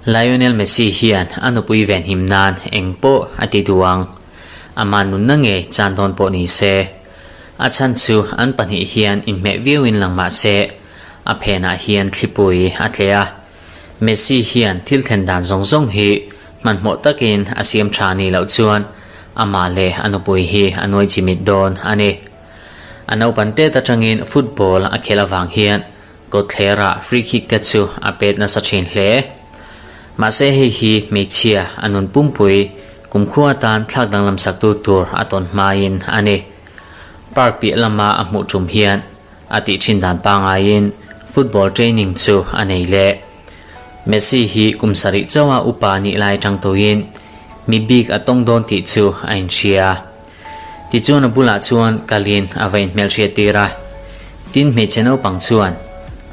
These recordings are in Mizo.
Lionel Messi hian a nupui venhim nan eng pawh a ti duh ang. Ama nunna ngei chan dawn pawh ni se. A chhan chu an pahnih hian inhmeh viauin lang mah se, a phenah hian thlipui a tle a. Messi hian thil thlen dan zawng zawng hi hmanhmawh takin a siam tha nih loh chuan amah leh a nupui hi a nuai chimit dawn a ni. A naupan tet atangin football a khel avang hian kawtthlerah free kick te chu a pet nasa thin hle. Mahse hei hi hmeichhia a nun pumpui kumkhua atan thlak danglam saktu tur a tawn hmain a ni. Park piah lama a hmuh tum hian a tih thin dan pangaiin football training chu a nei leh. Messi hi kum sarih chauha upa nih lai tang tuin mi bik a tawng dawn tih chu a inhria. Tichuan a bulah chuan kalin a va inhmelhriat tir a. Tin hmeichhe naupang chuan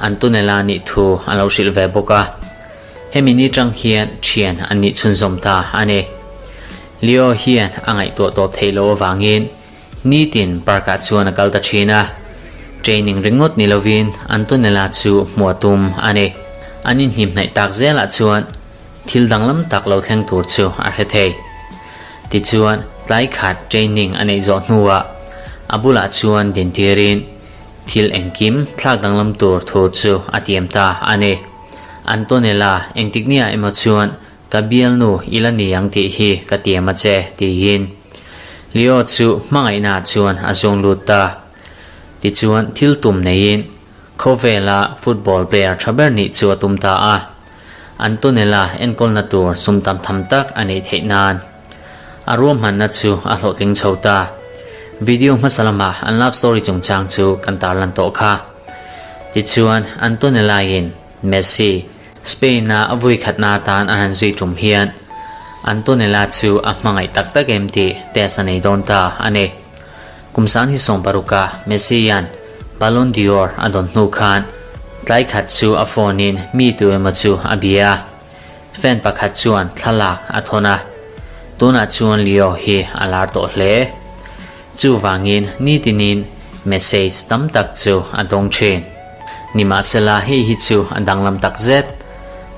Antonella nih thu a lo hrilh ve bawk a. Hemi ni tang hian thian an nih chhunzawm ta a ni. Leo hian a ngaihtuah tawp theih loh avangin nitin park-ah chuan a kal ta thin a. Training ringawt ni lovin Antonella chu hmuh a tum a ni. An inhnim hnaih tak zelah chuan thil danglam tak lo thleng tur chu a hre thei. Tichuan, tlai khat training a neih zawh hnuah a bulah chuan dintirin thil engkim thlak danglam tur thu chu a tiam ta a ni. Antonella, engtik nia emaw chuan ka bialnu i la ni ang tih hi ka tiam a che, tiin Leo chu hmangaihnaah chuan a zawng lut ta. Tichuan, thil tum neiin khawvela football player tha ber nih chu a tum ta a. Antonella enkawlna tur sum tam tham tak a neih theih nan a ruahmanna chu a hlawhtling chho ta. Video hmasa lama an love story chungchang chu kan tarlan tawh kha. Tichuan, Antonella-in Messi, Spain-a a vui khatna atan a han zui tum hian Antonella chu a hmangaih tak tak em tih test a nei dawn ta a ni. Kum sang hi 60 a Messi-a'n Ballon d'Or a dawn hnu khan tlai khat chu a phone-in mi tu emaw chu a bia a, fan pakhat chuan thlalak a thawn a, tunah chuan Leo hi a lar tawh hle. Chuvangin nitinin message tam tak chu a dawng thin. Nimahsela hei hi chu a danglam tak zet,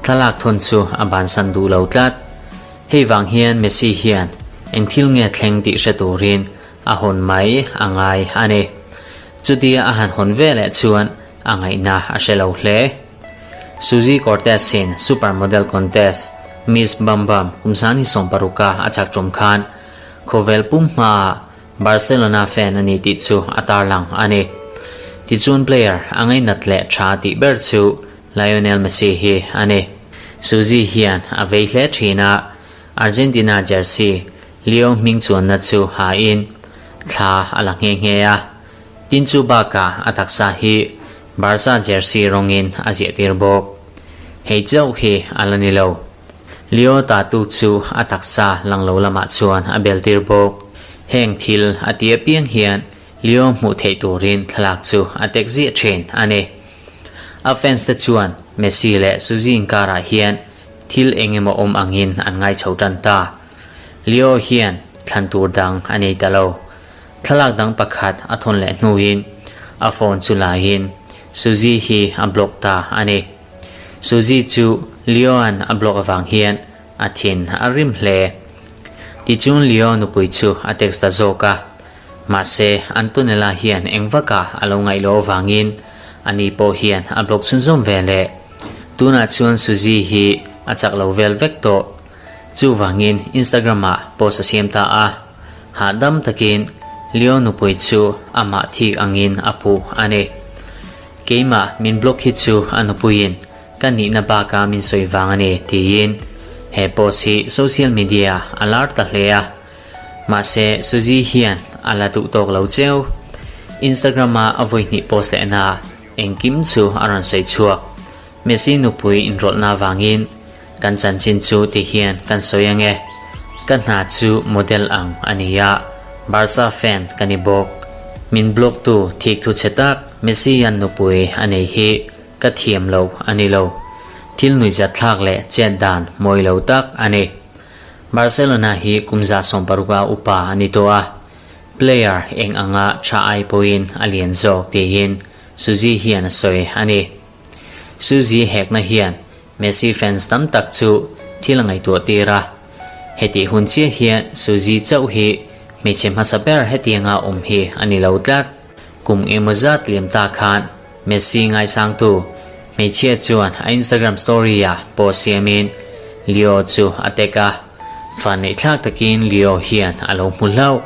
thlalak thawn chu a bansan duh lo tlat. Hei vang hian Messi hian eng thil nge thleng tih hre turin a hawn mai a ngai a ni. Chutia a han hawn ve leh chuan a ngaihna a hre lo hle. Suzy Cortez-in Supermodel Contest Miss Bam Bam kum sangni 60 a a chak tum khan khawvel pum hmaah Barcelona fan a ni tih chu a tarlang a ni. Tichuan player a ngainat leh tha tih ber chu Lionel Messi hi a ni. Suzy hian a vei hle thin a, Argentina jersey Leo hming chuanna chu hain thla a la nghe nghe a. Tin chu bakah a taksa hi Barca jersey rawngin a ziahtir bawk. Hei chauh hi a la ni lo. Leo tatu chu a taksa lang lo lamah chuan a beltir bawk. Heng thil a ti apiang hian Leo hmuh theih turin thlalak chu a tek ziah thin a ni. A fans te chuan Messi leh Suzy inkarah hian thil eng emaw awm angin an ngai chho tan ta. Leo hian thlan tur dang a nei ta lo. Thlalak dang pakhat a thawn leh hnuin a phone chu laiin Suzy hi a block ta a ni. Suzy chu Leo-a'n a block avang hian a thin a rim hle. Tichuan Leo nupui chu a text ta zawk a. Mahse, Antonella hian eng vaka a lo ngaih loh avangin ani pawh hian a block chhunzawm ve leh. Tunah chuan Suzy hi a chak lo vel vek tawh. Chuvangin Instagram-ah post a siam ta a, hahdam takin Leo nupui chu amah thik angin a puh a ni. Keimah min block hi chu a nupuiin ka nihna baka min sawi vang a ni tiin he post hi social media a lar ta hle a. Mahse, Suzy hian a la duh tawk lo cheu. Instagram-a a vawi hnih post lehna engkim chu a rawn sawi chhuak. Messi nupui inrawlhna avangin kan chanchin chu ti hian kan sawi ang e. Ka hna chu model ang a ni a, Barca fan ka ni bawk. Min block tu thik thu chhe tak Messi-a'n nupui a nei hi ka thiam lo a ni lo. Thil nuihzat thlak leh chet dan mawi lo tak a ni. Barcelona hi kum 60 a upa a ni tawh a, player eng anga tha ai pawhin a lian zawk tiin Suzy hian a sawi a ni. Suzy hekna hian Messi fans tam tak chu thil a ngaihtuah tir a. Hetih hun chiah hian Suzy chauh hi hmeichhe hmasa ber hetianga awm hi a ni lo tlat. Kum engemaw zat liam ta khan Messi ngaisangtu hmeichhia chuan a Instagram story-ah post siamin Leo chu a tag a. Vanneihthlak takin Leo hian a lo hmu hlauh.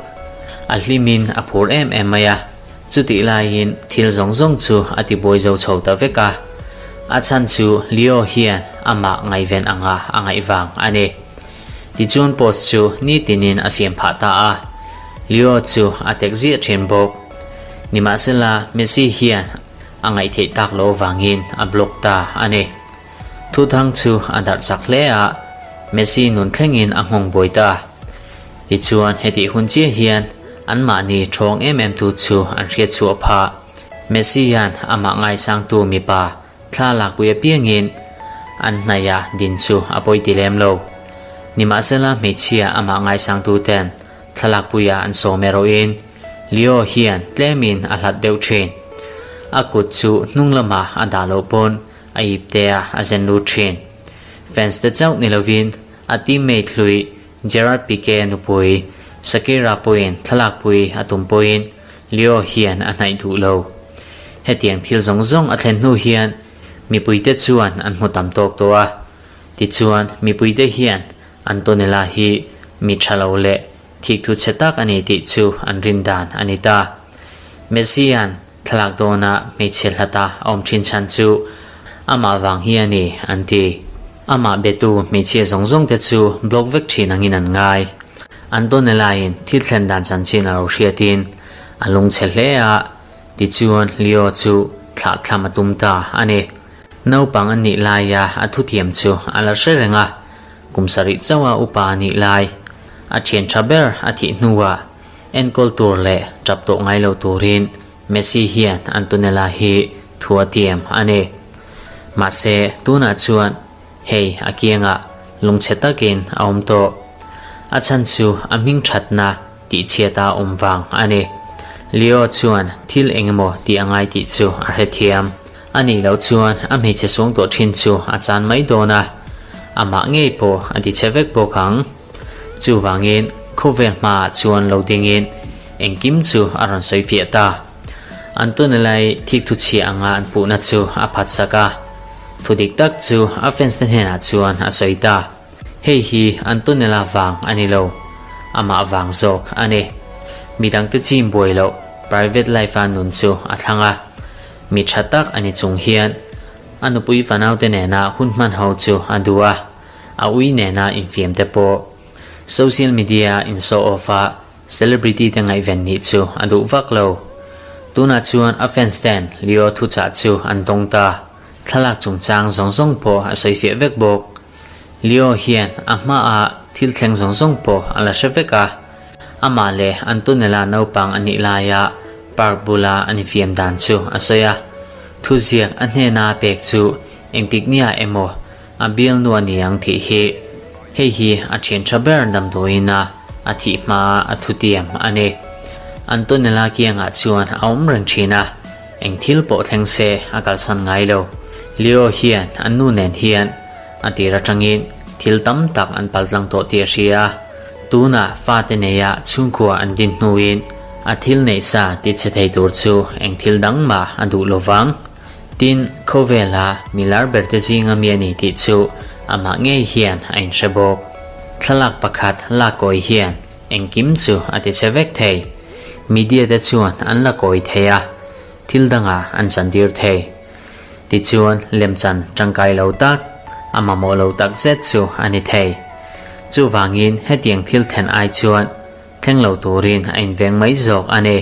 A hlimin a phur em em mai a. Chutih laiin thil zawng zawng chu a ti buai zo chho ta vek a, a chhan chu Leo hian amah ngaihven anga a ngaih vang a ni. Tichuan post chu nitinin a siam phah ta a, Leo chu a tek ziah thin bawk. Nimahsela Messi hian a ngaihtheih tak loh vangin a block ta a ni. Thuthang chu a darh chak hle a, Messi nun thlengin a nghawng buai ta. Tichuan hetih hun chiah hian anmahni ṭhawng em em tu chu an hriat chhuah phah. Messi hian amah ngaisangtu mipa thla lakpui apiangin an hnaih a din chu a pawi ti lem lo. Nimahsela hmeichhia amah ngaisangtu ten thlalakpuia an sawm erawhin Leo hian tlemin a hlat deuh ṭhin. A kut chu hnung lamah a dah loh pawn a iptea a zen lut ṭhin. Fans te chauh ni lovin a teammate hlui Gerard Pique nupui Shakira pawhin thlalakpui a tum pawhin Leo hian a hnaih duh lo. Hetiang thil zawng zawng a thlen hnu hian mipuite chuan an hmu tam tawk tawh a. Tichuan mipuite hian Antonella hi mi tha lo leh thikthu chhe tak a ni tih chu an rin dan a ni ta. Messi-a'n Thlalak dawna hmeichhe hlata a awm thin chhan chu amah vang hi a ni, an ti. Amah betu hmeichhia zawng zawng te chu block vek thin angin an ngai. Antonella-in thil thlen dan chanchin a lo hriatin a lungchhe hle a, tichuan Leo chu thlah thlam a tum ta a ni. Naupang an nih laia a thuthiam chu a la hre reng a, kum sarih chauha upa a nih lai, a thian tha ber a thih hnuah Enkawl tur leh tap tawh ngai lo turin Messi hian Antonella hi thu a tiam a ni. Mahse, tunah chuan hei a kiangah lungchhe takin a awm tawh. A chhan chu a hming thatna tihchhiat a awm vang a ni. Leo chuan thil engemaw tih a ngai tih chu a hrethiam. A nih loh chuan a hmeichhe suang tawh thin chu a chan mai dawn a, amah ngei pawh a tichhe vek bawk ang. Chuvangin khawvel hmaah chuan lo dingin engkim chu a rawn sawi fiah ta. Antonella-i thikthu chhia anga an puhna chu a phatsak a, thu dik tak chu a fans te hnenah chuan a sawi ta. Hei hi Antonella vang a ni lo, amah vang zawk a ni. Midangte chim buai loh private life-a nun chu a thlang a, mi tha tak a ni chung hian a nupui fanaute nena hun hman ho chu a duh a. A ui nena infiam te pawh social media in show off a celebrity te ngaihven nih chu a duh vak lo. Tunah chuan a fans ten Leo thuchah chu an dawng ta. Thlalak chungchang zawng zawng pawh a sawi fiah vek bawk. Leo hian a hmaah thil thleng zawng zawng pawh a la hre vek a. Amah leh Antonella naupang a nih laia park bula an infiam dan chu a sawi a. Thuziak a hnena pek chu engtik nia emaw A bialnu a ni ang tih hi hei hi a thian tha ber damdawiin a a thih hma a thutiam a ni. Antonella kiangah chuan a awm reng thin a, eng thil pawh thleng se a kalsan ngai lo. Leo hian an nu nen hian a tir atangin thil tam tak an paltlang tawh tih a hria a, tunah fate neia chhungkua an din hnuin a thil neih sa ti chhe thei tur chu eng thil dang mah a duh lo vang. Tin, khawvela mi lar berte zinga mi a ni tih chu amah ngei hian a inhre bawk. Thlalak pakhat lakawi hian engkim chu a ti che vek thei. Media te chuan an lakawi thei a, thil dangah an chantir thei. Tichuan, lemchan tangkai lo tak, a mamawh lo tak zet chu a ni thei. Chuvangin hetiang thil thlen ai chuan Thleng lo turin a inveng mai zawk a ni.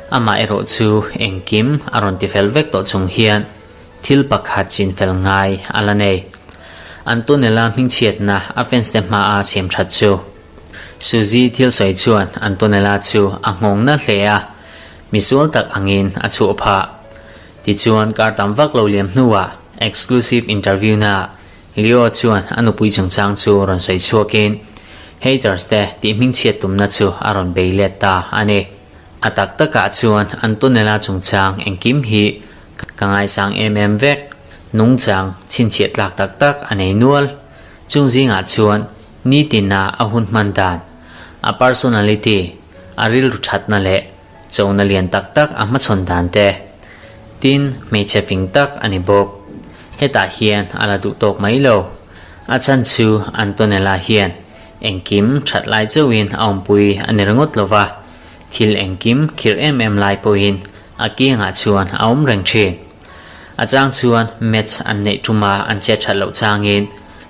Amah erawh chu engkim a rawn tifel vek tawh chung hian thil pakhat chinfel ngai a la nei. Antonella hmingchhiatna a fans te hmaa siam that chu. Suzy thil sawi chuan Antonella chu a nghawng na hle a, misual tak angin a chhuah phah. Tichuan kar tam vak lo liam hnuah exclusive interview naah Leo chuan a nupui chungchang chu rawn sawi chhuakin haters te tih hmingchhiat tumna chu a rawn bei let ta a ni. A tak takah chuan Antonella chungchang engkim hi ka ngaisang em em vek. Nungchang chhinchhiah tlak tak tak a nei nual. Chung zingah chuan nitina a hun hman dan, a personality, a rilru thatna leh chona lian tak tak a hmachhawn dan te. Tin, hmeichhe fing tak a ni bawk. Hetah hian a la duh tawk mai lo. A chhan chu Antonella hian engkim that lai chauhin a awmpui a ni ringawt lo va, thil engkim khirh em em lai pawhin a kiangah chuan a awm reng thin. A chang chuan match an neih tuma an chet that loh changin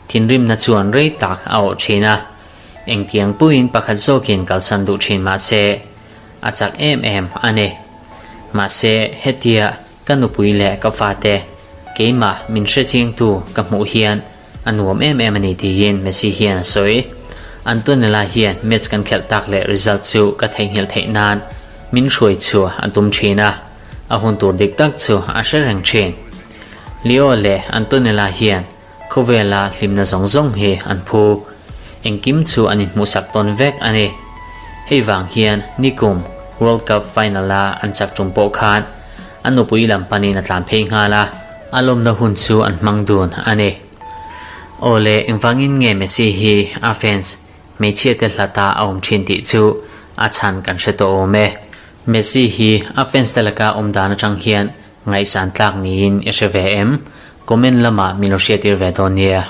thinrimna chuan rei tak a awh thin a, engtiang puiin pakhat zawkin kalsan duh thin mah se a chak em em a ni. Mahse hetia ka nupui leh ka fate keimah min hrechiangtu ka hmuh hian a nuam em em a ni tiin Messi hian a sawi. Antonella hian match kan khelh tak leh result chu ka theihnghilh theih nan min hruai chhuah a tum thin a, a hun tur dik tak chu a hre reng thin. Leo leh Antonella hian khawvela hlimna zawng zawng hi an phu. Engkim chu an inhmuhsak tawn vek a ni. Hei vang hian nikum World Cup final-a an chak tum pawh khan a nupui lam panin a tlan phei nghal a, a lawmna hun chu an hmang dun a ni. Aw le, engvangin nge Messi hi a fans hmeichhia te hlata a awm thin tih chu a chhan kan hre tawh awm e. Messi hi a fans te laka awm dan atang hian ngaihsan tlak niin i hre ve em? Comment lamah min lo hriattir ve dawn nia.